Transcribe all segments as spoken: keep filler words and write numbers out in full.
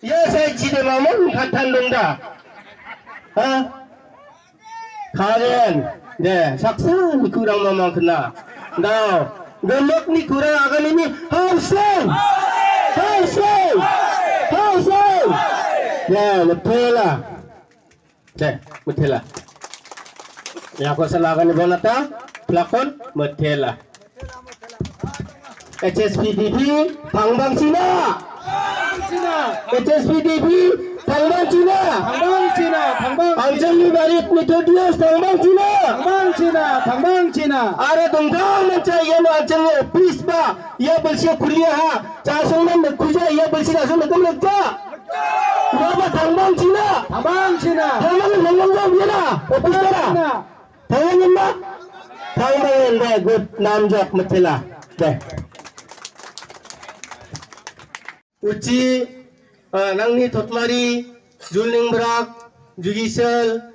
Ïa sa ji de mamon katan dong da. Ha? Karen. De, saksa ni kurang mamang kena. Dau. Gemuk ni kurang akan ini. Housing. Housing. Housing. Ya, betul lah. Te, methela. Ïa ko sala kane bonata, plakon, methela. H S P D P, thangbang China. H S P D P, thangbang China. Thangbang China, thangbang. Anjali Barit Methodius, thangbang China. Thangbang China, thangbang China. Are tungtang mencha ïa no anjali office ba, ïa belsia kuliah ha. Cha song nan kuja ïa belsia song nan kum lekta. Baba thangbang China. Thangbang China. Thangbang thangbang jam China. Opis tara. Thangbang China. Thangbang China. Thangbang China. Good nam jok methela. Deh. Uchi, ah, nangni Thotmari, Julning Brak, Jugisel,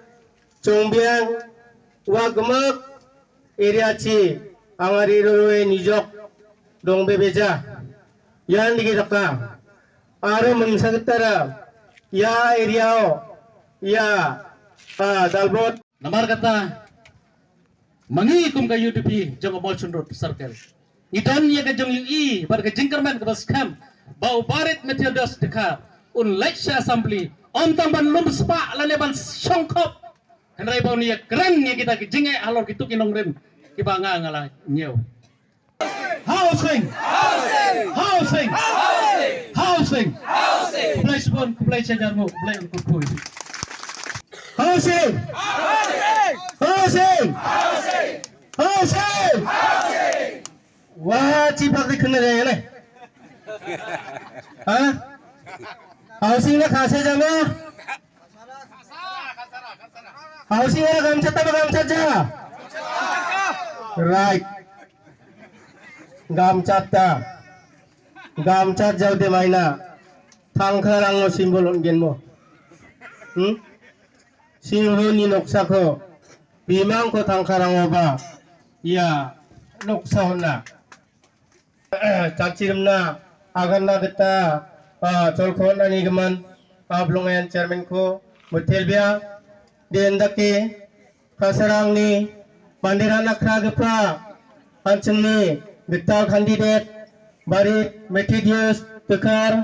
Chongbiang, Wagmak, area chi, angari roi nijok, dong bebeja. Yan digi daka. Aro mengsa ketara, ya area o, ya, ah, dalbot. Namar kata, mangi kum ka U D P, jong ka Molchon Road Circle. Ngi don ïa ka jong ïa i, bad ka jingkyrmen kaba skhem, ba u Barit Methodius Dkhar, un leit sha assembly, ym tang ban lum spah, lane ban shongkhop. Hynrei ba un ïa kren ïa kita ki jingeh halor kitu ki nongrim, kiba nga nga la ñiew. Housing! Housing! Housing! Khublei shibun, khublei shihajar nguh, khublei un kyrkhu. Housing! Housing! Housing! Wa chi bak ri khun ne ne. Ha? Housing na khase jama. Housing na gamcha ta ba gamcha ja. Right. Gamcha ta. Gamcha ja de maina. Thangkharang mo symbol on gen mo. Hmm? Singho ni noksa ko. Bimang ko Thangkharang oba. Ya. Noksa hona. Chanchirimna, agan na kita, ah, cholkhon ani gaman, ah, blongen chairman ko, mutelbia, den dake, kasarang ni, bandera nakra gepa, ancheng ni, kita candidate, Barit, Methodius, Tekar,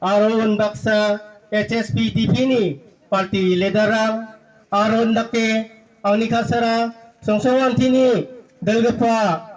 Aaron Baksa, H S P D P ni, party leader rang, Aaron dake, ani kasara, songsong antini, delgepa,